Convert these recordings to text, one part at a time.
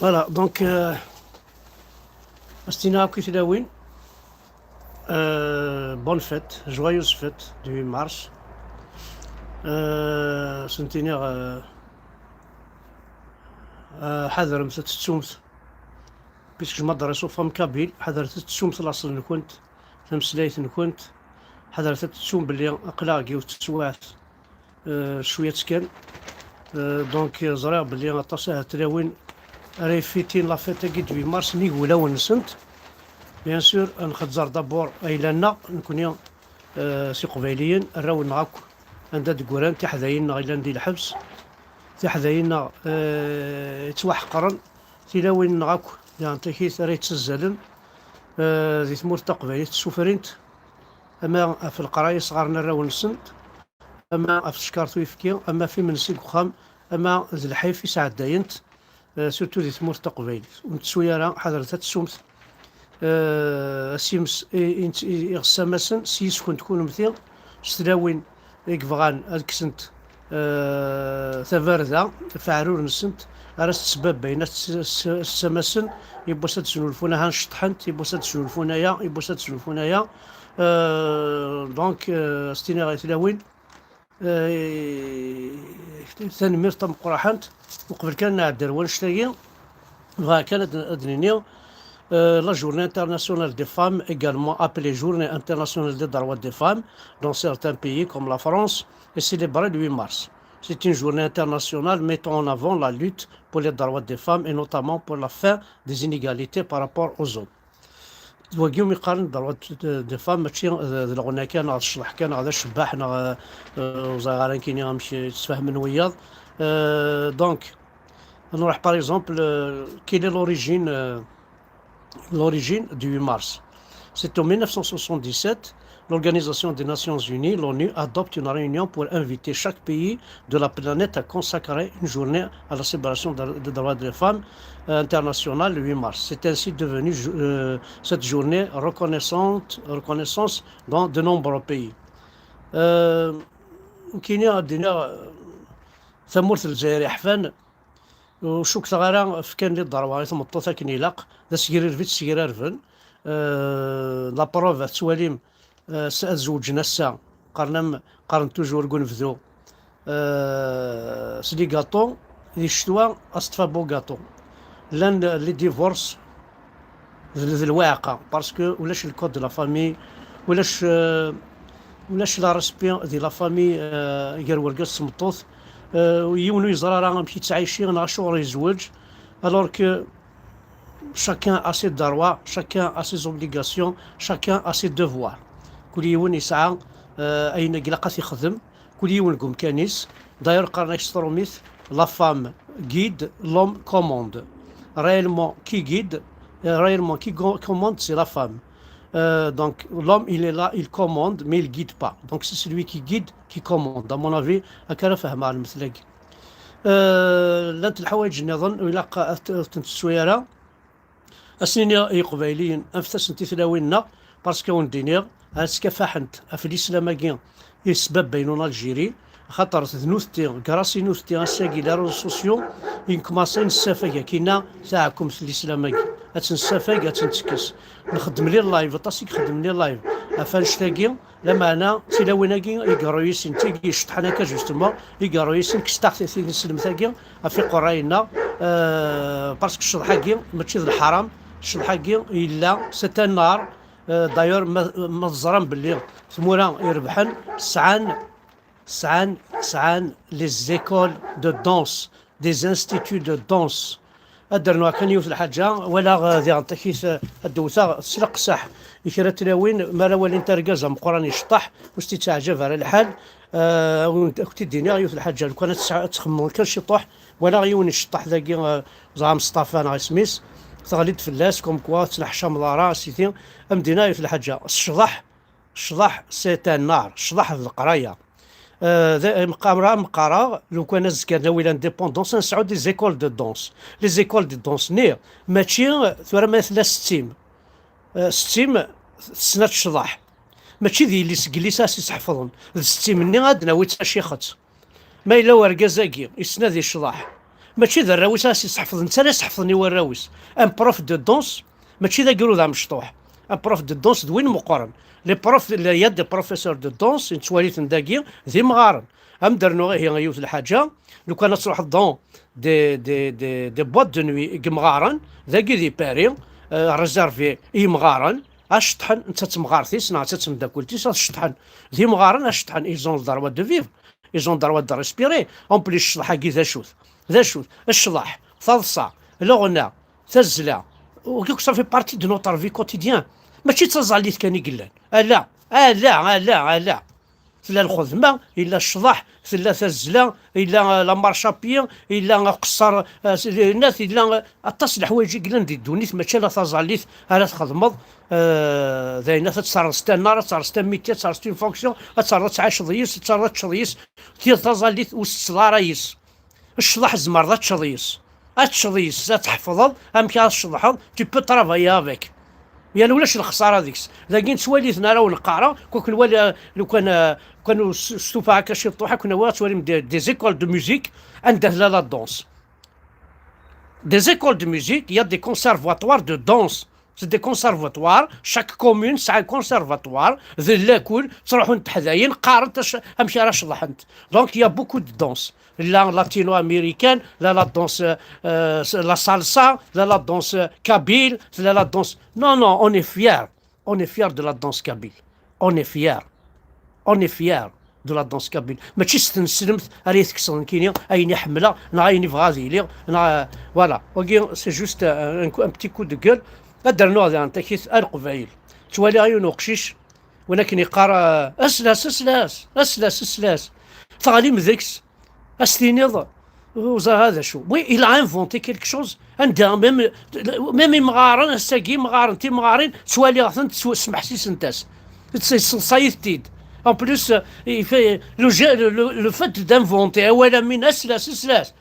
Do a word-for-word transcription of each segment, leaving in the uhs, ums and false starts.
Voilà, donc, euh, ad s-tiniɣ akk i tlawin, euh, bonne fête, joyeuse fête du huit mars. Euh, ad sen-tiniɣ, euh, euh, ḥadremt ad tettumt, puisque je m'adresse aux femmes kabyles, ḥadret ad tettumt laṣel-nkent, tameslayt-nkent, ḥadret ad tettum belli aql-aɣ deg yiwet teswiɛt, euh, cwiya kan. Euh, donc, euh, ẓriɣ belli aṭas ahat tlawin ara yeffitin la fête-agi du huit mars nnig wulawen-nsent. Bien sûr, ad nxezzer d'abord ayla-nneɣ, nekni, euh, s iqbayliyen, arraw-nneɣ akk, anda d-ggran, tiḥdayin-nneɣ yellan di lḥebs, tiḥdayin-nneɣ, euh, yettwaḥeqren, tilawin-nneɣ akk, diɣen takit ara yettazzalen, euh, di tmurt taqbaylit ssufrint, ama ɣef leqraya isɣaren arraw-nsent, ama ɣef tcekkart uyefki, ama ɣef imensi deg uxxam, ama d lḥif i sɛeddayent, euh, surtout di tmurt taqbaylit. Ur nettu ara, ḥadret ad tessumt, euh, asims i, i, i, iɣessamasen s yis-kent kunemti, s tlawin i yebɣan ad kksent, euh, tabarda ɣef uɛrur-nsent, ara s-ttbabbayen, ad s-, s-, ssamasen, yiwwas ad d-snulfun aha nceṭṭḥent, yiwwas ad d-snulfun aya, yiwwas ad d-snulfun aya. Euh, donc, euh, ad s-tiniɣ i tlawin, euh, tanemmirt tameqqraḥant. Uqbel kan ad nɛeddi ar wannect-agi, bɣiɣ kan ad, ad d-nini, euh, la journée internationale des femmes, également appelée journée internationale des droits des femmes, dans certains pays comme la France, est célébrée le huit mars. C'est une journée internationale mettant en avant la lutte pour les droits des femmes et notamment pour la fin des inégalités par rapport aux hommes. D wagi umi qqaren droit de, de femme, mačči d, d leɣna kan, neɣ d ccḍeḥ kan, neɣ d acebbaḥ, neɣ, euh, ur ẓriɣ ara nekkini amek i ttfehmen wiyaḍ. Euh, donc, ad nruḥ, par exemple, euh, quelle est l'origine, euh, l'origine du huit mars? C'est en mille neuf cent soixante-dix-sept, l'Organisation des Nations Unies, l'ONU, adopte une réunion pour inviter chaque pays de la planète à consacrer une journée à la célébration de, des droits des femmes, euh, internationale le huit mars. C'est ainsi devenu, euh, cette journée reconnaissante, reconnaissance dans de nombreux pays. Euh, nekkini ad d-iniɣ, euh, tamurt n Lezzayer yeḥfan, ur cukkteɣ ara fkan les droits i tmeṭṭut akken ilaq, d asegrireb i tt-ssegrarben. Euh, la preuve, ad tettwalim, euh, s-, ad zewǧen ass-a, qqaren-am, qqaren toujours deg unebdu, euh, s les gâteaux, di ccetwa, ad s-teṭṭef bugaṭu. Llan les divorces, d, d lwaɛqa, parce que ulac le code de la famille, ulac, euh, ulac le respect de la famille, euh, gar urgaz d tmeṭṭut. Euh, yiwen ur yeẓri ara amek yettɛici, neɣ acuɣer yezweǧ, alors que chacun a ses droits, chacun a ses obligations, chacun a ses devoirs. Kul yiwen yesɛa, euh, ayen i ilaq ad t-ixdem, kul yiwen deg umkan-is. D'ailleurs, qqaren-ak s trumit, la femme guide, l'homme commande. Réellement, qui guide, euh, réellement, qui go-, commande, c'est la femme. Euh, donc, l'homme, il est là, il commande, mais il guide pas. Donc, c'est celui qui guide, qui commande. À mon avis, akka ara fehmeɣ lmetl-agi. Euh, llant lḥawayeǧ nniḍen, ur ilaq ad t-, ad tent-tettu ara. Ad s-nini i Yiqbayliyen, anfet-asent i tlawin-nneɣ, parce que ur d-iniɣ, ad skafaḥent ɣef lislam-agi i yesbabbayen en Algérie, axaṭer d nutenti, grâce i nutenti, ass-agi, les réseaux sociaux, i nkumaṣi nessafag akkinna taɛkumt n lislam-agi. Ad tt-nessafag, ad tt-ntekkes. Nxeddem les lives, aṭas i ixeddmen les lives ɣef annect-agi, lameɛna d tilawin-agi i yeruyisen, d tigi iceṭṭḥen akka, justement, i yeruyisen, kkset-aɣ ti-, tineslemt-agi ɣef iqerray-nneɣ, euh, parce que ccḍeḥ-agi mačči d lḥaram, ccḍeḥ-agi yella, c'est un art, euh, d'ailleurs, ma, ma teẓram belli tmura irebḥen sɛan, sɛan, sɛan les écoles de danse, des instituts de danse. Ad d-rnuɣ kan yiwet lḥaǧa, walaɣ, euh, diɣen takit, euh, ad d-wteɣ s leqseḥ i kra tlawin, mi ara walint argaz ameqqran iceṭṭeḥ, ur s-t-ittaɛǧab ara lḥal. Euh, ad wen-, ad kent-id-iniɣ yiwet lḥaǧa, lukan ad tesɛa-, ad txemmmeḍ kan ciṭuḥ, walaɣ yiwen iceṭṭeḥ dagi, euh, ẓra Meṣṭafa neɣ isem-is, teɣli-d fell-as, comme quoi ur tettneḥcameḍ ara, sidi, am dina yiwet lḥaǧa, ccḍeḥ, ccḍeḥ, c'est un art, ccḍeḥ d leqraya. Euh, d, meqqar-, meqqareɣ, lukan azekka nawi l'indépendance, ad nesɛu des écoles de danse. Les écoles de danse-nni, mačči, tura ma tella settim. Euh, settim, tessen ad tecḍeḥ. Mačči d yelli seg yelli-s as-isḥefḍen. D settim-nni ad d-nawi d tacixet. Ma yella urgaz-agi, yessen ad yecḍeḥ, Mačči d arraw-is ara s-iseḥfḍen, netta ara iseḥfḍen i warraw-is. Un prof de danse, mačči d agrud amecṭuḥ. Un prof de danse d win meqqren. Les profs, il y a des professeurs de danse, nettwali-ten dagi, d imɣaren. Am d-rnuɣ ihi yiwet lḥaǧa, lukan ad truḥeḍ dans des, des, des, des boîtes de nuit deg imɣaren, dagi di Paris, euh, réservé i imɣaren, ad ceṭṭḥen, netta d temɣart-is neɣ netta d temdakkelt-is, ad ceṭṭḥen. D imɣaren, ad ceṭṭḥen, ils ont le droit de vivre, ils ont le droit de respirer. En plus, ccḍeḥ-agi d acu-t? D acu-t? Ccḍeḥ, taḍsa, leɣna, tazzla, ça fait partie de notre vie quotidienne. Mačči d taẓallit kan i yellan. Ala, ala, ala, ala. Tella lxedma, yella ccḍeḥ, tella tazzla, yella, euh, la marche à pied, yella aqeṣṣer, euh, s-, dinat, yella, euh, aṭas n leḥwayeǧ i yellan di ddunit, mačči ala taẓallit ara txedmeḍ, euh, d ayen ad terreḍ stannar, ad terreḍ tamiti, ad terreḍ une fonction, ad terreḍ ad tɛiceḍ yis, ad terreḍ ad teččeḍ yis, tiḍ taẓallit ur tetteḍ ara yis. Ccḍeḥ tzemreḍ ad teččeḍ yis. Ad teččeḍ yis, ad tḥefḍeḍ amek ara tceḍḥeḍ, tu peux travailler avec. Yal ulac lexsara deg-s. Dagi nettwali-ten ara wen-qqareɣ, quoique nwali, euh, lukan, euh, lukan ur s-, stufaɣ akka ciṭuḥ, ad ken-awiɣ ad twalim des, des écoles de musique, anda tella la danse. Des écoles de musique, il y a des conservatoires de danse. C'est des conservatoires, chaque commune tesɛa un conservatoire, d lakul, ttruḥunt teḥdayin, qqarent acu, amek ara ceḍḥent. Donc, il y a beaucoup de danse. La latino-américaine, la, la danse, euh, euh, la salsa, la, la danse kabyle, la, la danse. Non, non, on est fiers. On est fiers de la danse kabyle. On est fiers. On est fiers de la danse kabyle. Mačči s tneslemt ara yi-tekkseḍ nekkini ayen i ḥemmleɣ, neɣ ayen i bɣiɣ ad iliɣ, neɣ, voilà. Wagi, c'est juste un, un coup, un petit coup de gueule. Ad d-rnuɣ daɣen takit a Leqbayel. Ttwaliɣ yiwen uqcic, win akken yeqqar, euh, aslas, aslas, aslas, aslas. Teɣlim deg-s, ad s-tiniḍ, ur ẓriɣ ad acu. Oui, il a inventé quelque chose. Anda, même, même imɣaren, ass-agi, imɣaren, timɣarin, ttwaliɣ-tent, ttwa-, smeḥsisent-as. Tt-, yesseḍsay-it-id. En plus, euh, il fait, le, jeu- le, le, le fait d'inventer awal am win, aslas, aslas.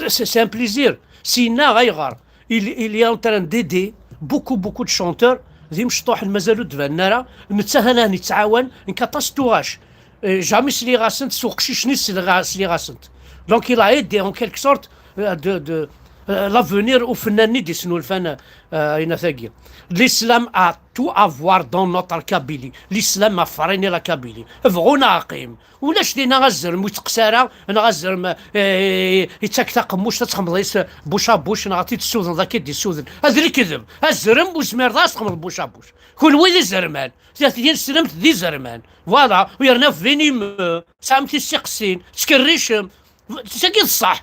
C'est, c'est un plaisir. Sina, ayɣer? Il, il est en train d'aider beaucoup, beaucoup de chanteurs. D imecṭuḥen mazal ur d-banen ara. Netta hana yettɛawan, nekk aṭas tuɣac. Euh, jamais sliɣ-asent, s uqcic-nni sliɣ-, sliɣ-asent. Donc, il a aidé, en quelque sorte, euh, de, de, euh, l'avenir ufennan-nni d-isnulfan, euh, ayennat-agi. L'islam a tout à voir dans notre Kabylie. L'islam a freiné la Kabylie. Bɣu neɣ qqim. Ulac dinna azrem ur yettqes ara, neɣ azrem, eh, yettak taqemmuct ad txemmeḍ yis buc à buc, neɣ ad t-id-ssuden, ad k-id-issuden. Ad lekdeb. Azrem ur zmireḍ ara ad txemmeḍ buc à buc. Kunwi d izerman. Tidet-nni teslemt d izerman. Voilà. U yerna venimeux. Tesɛamt tiseqsin. Tettkerricem. Tagi d ṣṣeḥ.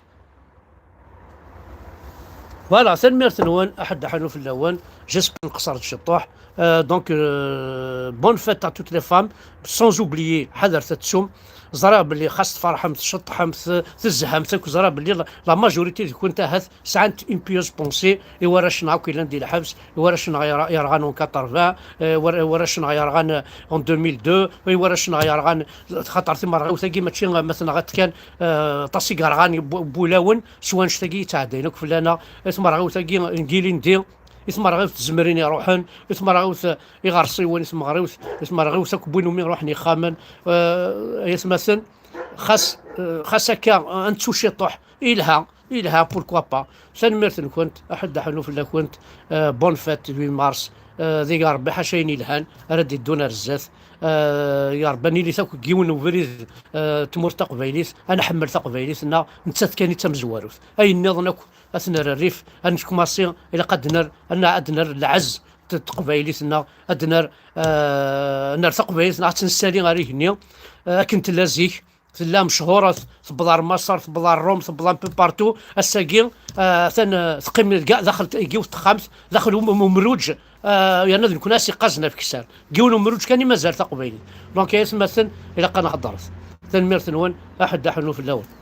Voilà, tanemmirt-nwen, aḥeddaḥ anu fell-awen. J'espère nqeṣṣer-d ciṭuḥ. Euh, donc, euh, bonne fête à toutes les femmes, sans oublier, ḥadret ad tessum. Ẓriɣ belli xas tferḥemt, tceṭṭḥemt, tezhamt akk, ẓriɣ belli la, la majorité deg-kent ahat sɛant une pieuse pensée i warrac-nneɣ akk yellan di lḥebs, i warrac-nneɣ yera-, yerɣan en quatre-vingts, euh, war-, warrac-nneɣ yerɣan, euh, en deux mille deux, i warrac-nneɣ yerɣan, xaṭer timerɣiwt-agi mačči, euh, ma tenɣiḍ kan, euh, aṭas i yerɣan n w-, n wulawen s wannect-agi yettɛeddayen akk fell-aneɣ, i tmerɣiwt-agi n yilindi, i tmerɣiwt tzemrin iruḥen, i tmerɣiwt, eh, iɣersiwen, i tmerɣiwt, i tmerɣiwt akk n win umi ruḥen yixxamen, eh, ay atmaten, xas, eh, xas akka, eh, ad nettu ciṭuḥ, ilha, ilha, pourquoi pas. Tanemmirt-nkent, aḥeddaḥ anu fell-akent, eh, bonne fête du huit mars, eh, deg Rebbi ḥaca ayen ilhan, ara d-iddun ar zdat, eh, ya Rebbi ad nilit akk deg yiwen ubrid, eh, tmurt taqbaylit, ad nḥemmel taqbaylit-nneɣ, nettat kan i d tamezwarut. Ayen nniḍen akk, ad t-nerr rrif, ad nekmasi, ilaq ad nerr, ad nerr, ad nerr lɛezz n teqbaylit-nneɣ, ad nerr, eh, nerr taqbaylit-nneɣ, ad tt-nessali ar igenni, eh, akken tella zik, tella mechuret, tewweḍ ar Maṣer, tewweḍ ar Rum, tewweḍ un peu partout, ass-agi, eh, atan, eh, teqqim deg, daxel n yiwet texxamt, daxel um-, um-, umruǧ, eh, yerna d nekkni as-iqqazen afeksan. Deg yiwen umruǧ kan i mazal taqbaylit. Donc, ay atmaten, ilaq ad nheddret. Tanemmirt-nwen, aḥeddaḥ anu fell-awen.